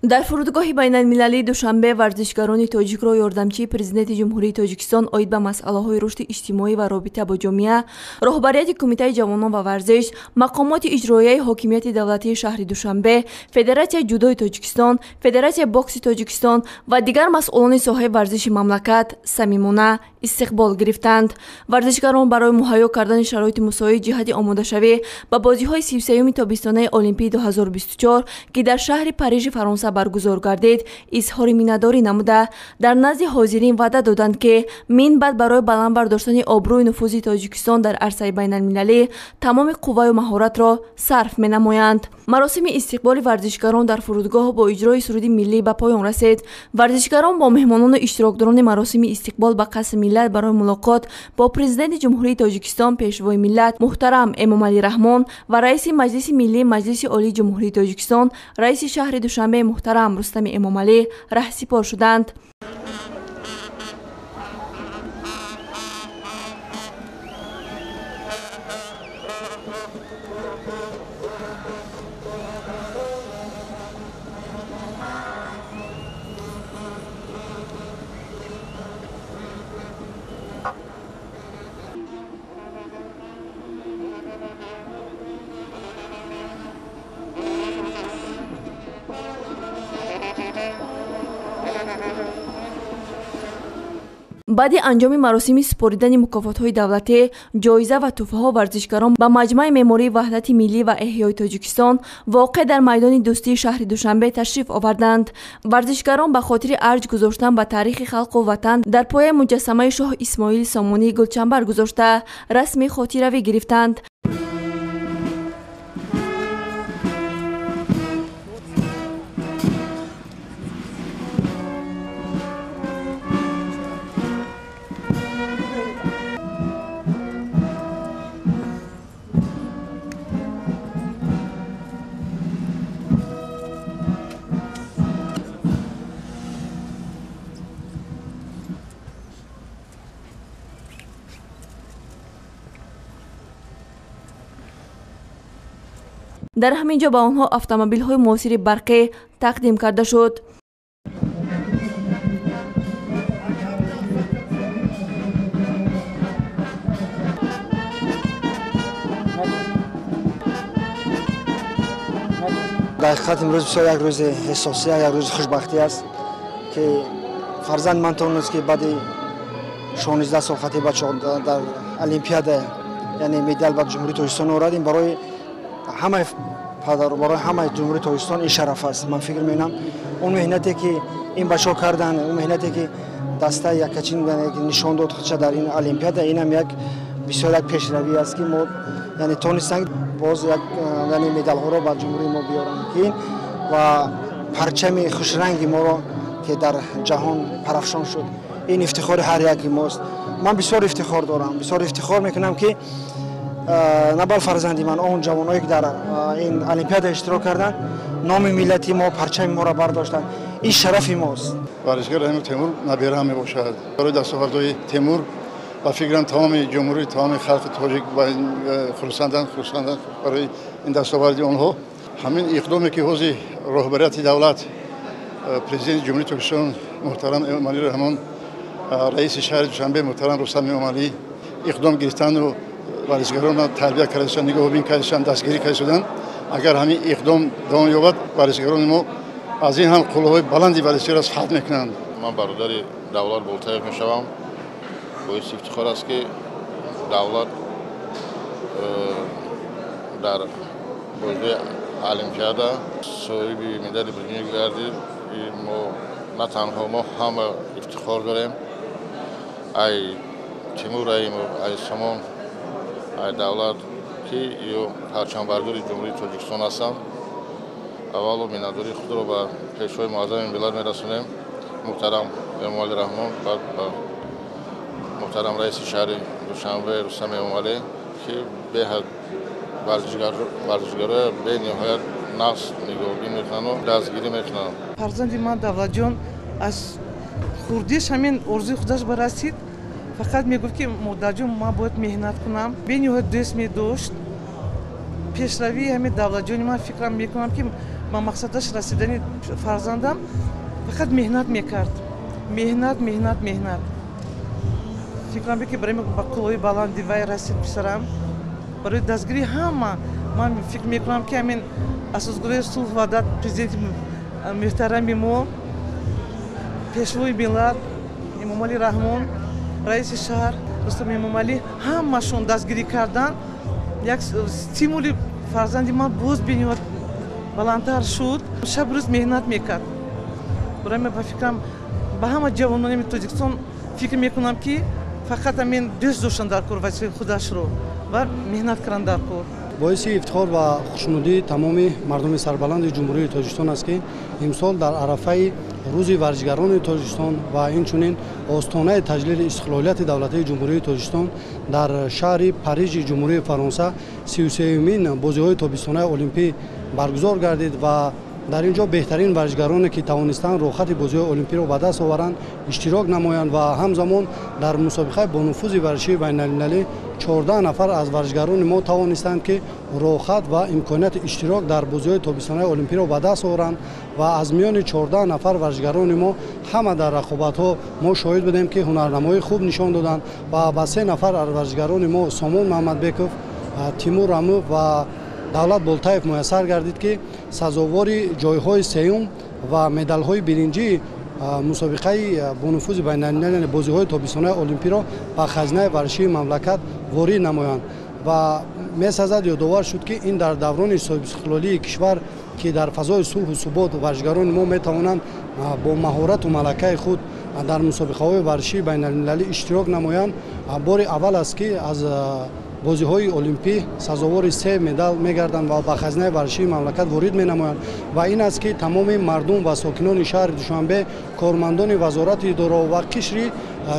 Дар фурудгоҳи байналмилалии Душанбе варзишгарони тоҷикро ёрдамчии президенти Ҷумҳурии Тоҷикистон оид ба масъалаҳои рушди иҷтимоӣ ва робита бо ҷомеа, роҳбарияти Кумитаи ҷавонон ва варзиш, мақомоти иҷроияи ҳокимияти давлатии шаҳри Душанбе, Федератсияи ҷудои Тоҷикистон, Федератсияи бокси Тоҷикистон ва дигар масъулони соҳаи варзиши мамлакат самимона истиқбол гирифтанд. Варзишгарон барои муҳайё кардани шароити мусоид ҷиҳати омодашавӣ ба бозиҳои 33-юми тобистонаи Олимпии 2024, ки дар шаҳри Парижи Фаронса баргузор гардид, изҳори миннатдорӣ намуда, дар назди ҳозирин ваъда доданд, ки мин баъд барои баланд бардоштани обрӯи нуфузи Тоҷикистон дар арсаи байналмилалӣ тамоми қувваю маҳоратро сарф менамоянд. Маросими истиқболи варзишгарон дар фурудгоҳ бо иҷрои суруди миллӣ ба поён расид. Варзишгарон бо меҳмонону иштирокдорони маросими истиқбол ба Қасри миллат барои мулоқот бо президенти Ҷумҳурии Тоҷикистон, Пешвои миллат муҳтарам Эмомалӣ Раҳмон ва раиси Маҷлиси Миллии Маҷлиси Олии Ҷумҳурии Тоҷикистон, раиси шаҳри Душанбе муҳтарам Рустами Эмомалӣ раҳсипор шуданд. Баъди анҷоми маросими супоридани мукофотҳои давлатӣ, ҷоиза ва тӯҳфаҳо варзишгарон ба маҷмааи меъмории Ваҳдати миллӣ ва эҳёи Тоҷикистон, воқеъ дар майдони Дӯстии шаҳри Душанбе, ташриф оварданд. Варзишгарон ба хотири арҷ гузоштан ба таърихи халқу ватан дар пояи муҷассамаи шоҳ Исмоили Сомонӣ гулчанбар гузошта, расми хотиравӣ гирифтанд. Дар ҳамин ҷо ба онҳо автомобилҳои муосири барқӣ тақдим карда шуд. Дар ҳақиқат, имрӯз бисёр як рӯзи ҳиссосия, як рӯзи хушбахтӣ аст, ки фарзанди ман тавонист, ки баъди 16 сол хати бачаҳо дар олимпиада, яъне медал ба Ҷумҳурии Тоҷикистон овард. Ин барои ҳамаи падар, барои ҳамаи Ҷумҳурии Тоҷикистон ин шараф аст. Ман фикр мекунам, он меҳнате, ки ин бачаҳо карданд, он меҳнате, ки дастаи Якачин нишон дод худша дар ин олимпиада, инам як бисёр як пешравӣ аст, ки мо, яъне, тонистанд боз як, яъне, медалҳоро ба ҷумҳурии мо биёранд, ки ва парчами хушранги моро, ки дар ҷаҳон парафшон шуд. Ин ифтихори ҳар яки мост. Ман бисёр ифтихор дорам, бисёр ифтихор мекунам, ки на бал фарзанди ман, он ҷавоное, ки дар ин олимпиада иштирок карданд, номи миллати мо, парчами моро бардоштанд. Ин шарафи мост. Варзишгар Раҳимов Темур набераам мебошад. Барои дастовардҳои Темур, ба фикрам, тамоми ҷумҳурӣ, тамоми халқи тоҷик хурсанданд барои ин дастоварди онҳо. Ҳамин иқдоме, ки ҳозир роҳбарияти давлат, президенти Ҷумҳурии Тоҷикистон муҳтарам Эмомалӣ Раҳмон, раиси шаҳри Душанбе муҳтарам Рустам Эмомалӣ иқдом гирифтанду варзишгаронро тарбия карда, нигоҳубин карда, дастгирӣ карда шуданд, агар ҳамин иқдом давом ёбад, варзишгарони мо аз ин ҳам қуллаҳои баланди варзиширо фатҳ мекунанд. Ман бародари Давлат Болтаев мешавам. Боиси ифтихор аст, ки Давлат дар бозиҳои олимпиада соҳиби медали биринҷӣ гардид. Мо, на танҳо мо, ҳама ифтихор дорем ай Тимур Раимов, ай Сомон, ай Давлат, ки ё парчамбардори Ҷумҳурии Тоҷикистон ҳастанд. Аввалу миннатдории худро ба Пешвои муаззами миллат мерасонем, муҳтарам Эмомалӣ Раҳмон, баъд ба муҳтарам раиси шаҳри Душанбе Рустам Эмомалӣ, ки беҳад варзишгароя бениҳоят нафс нигоҳубин мекунанду дастгирӣ мекунанд. Фарзанди ман Давлатҷон аз хурдиш ҳамин орзуи худаш барасид. Фақат мегуфт, ки модарҷон, ман бояд меҳнат кунам. Бениҳоят дӯст медошт пешравии ҳамин Давлатҷони. Ман фикрам мекунам, ки Ба мақсадаш расидани фарзандам фақат меҳнат мекард. Меҳнат, меҳнат, меҳнат. Фикрам, ки барои ба қуллаҳои баланди вай расид писарам. Барои дастгирии ҳама ман фикр мекунам, ки ҳамин асосгузори сулҳу ваҳдат, президенти муҳтарами мо, пешвои миллат Эмомалӣ Раҳмон, раиси шаҳр Рустам Эмомалӣ, ҳамашон дастгирӣ кардан. Як стимули фарзанди ман боз бениҳоят баландтар шуд. Шабу рӯз меҳнат мекард. Барои ман, ба фикрам, ба ҳама ҷавонони Тоҷикистон фикр мекунам, ки фақат ҳамин дӯст доштан дар кор вазифаи худашро ва меҳнат кардан дар кор. Боиси ифтихор ва хушнудии тамоми мардуми сарбаланди Ҷумҳурии Тоҷикистон аст, ки имсол дар арафаи рӯзи варзишгарони Тоҷикистон ва инчунин остонаи таҷлили истиқлолияти давлатии Ҷумҳурии Тоҷикистон дар шаҳри Парижи Ҷумҳурии Фаронса 33-юмин бозиҳои тобистонаи олимпӣ баргузор гардид ва дар ин ҷо беҳтарин варзишгароне, ки тавонистанд роҳхати бозиҳои олимпиро ба даст оваранд, иштирок намоянд ва ҳамзамон дар мусобиқаи бонуфузи варзишии байналмилалӣ 14 нафар аз варзишгарони мо тавонистанд, ки роҳхат ва имконияти иштирок дар бозиҳои тобистонаи олимпиро ба даст оваранд. Ва аз миёни 14 нафар варзишгарони мо ҳама дар рақобатҳо мо шоҳид будем, ки ҳунарнамоии хуб нишон доданд ва ба се нафар аз варзишгарони мо, Сомон Маҳмадбеков, Тимур Раҳимов ва Давлат Болтаев, муяссар гардид, ки сазовори ҷойҳои сеюм ва медалҳои биринҷии мусобиқаи бонуфузи байналмилалӣ, бозиҳои тобистонаи олимпиро ба хазинаи варзишии мамлакат ворид намоянд. Ва месазад ёдовар шуд, ки ин дар даврони соҳибистиқлолии кишвар, ки дар фазои сулҳу субот варзишгарони мо метавонанд бо маҳорату малакаи худ дар мусобиқаҳои варзишии байналмилалӣ иштирок намоянд, бори аввал аст, ки аз бозиҳои олимпӣ сазовори се медал мегарданд ва ба хазинаи варзишии мамлакат ворид менамоянд. Ва ин аст, ки тамоми мардум ва сокинони шаҳри Душанбе, кормандони вазорати идораҳо ва қишри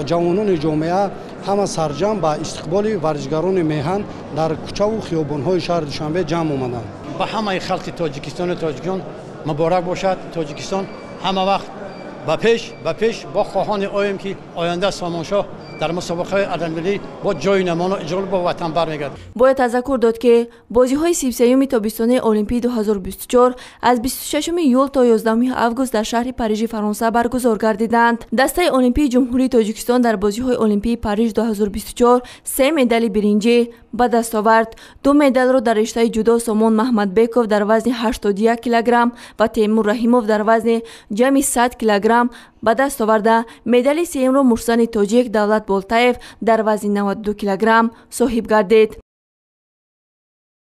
ҷавонони ҷомеа ҳама сарҷамъ ба истиқболи варзишгарони меҳан дар кӯчаву хиёбонҳои шаҳри Душанбе ҷамъ омаданд. Ба ҳамаи халқи Тоҷикистону тоҷикон муборак бошад. Тоҷикистон ҳама вақт ба пеш, ба пеш. Бо хоҳони оем, ки оянда Сомоншоҳ дар мусобиқаҳои байналмилалӣ бо ҷои намоно иҷро бо ватан бармегардад. Бояд тазаккур дод, ки бозиҳои 33-юми тобистонаи олимпии 2024 аз 26 июл то 11 август дар шаҳри Парижи Фаронса баргузор гардиданд. Дастаи олимпии Ҷумҳурии Тоҷикистон дар бозиҳои олимпии Париж 2024 се медали биринҷӣ ба даст овард. Ду медалро дар риштаи ҷудо Сомон Маҳмадбеков дар вазни 81 килограмм ва Темур Раҳимов дар вазни ҷамъи 100 килограмм ба даст оварда, медали сеюмро муштзани тоҷик Давлат Болтаев дар вазни 92 килограмм соҳиб гардид.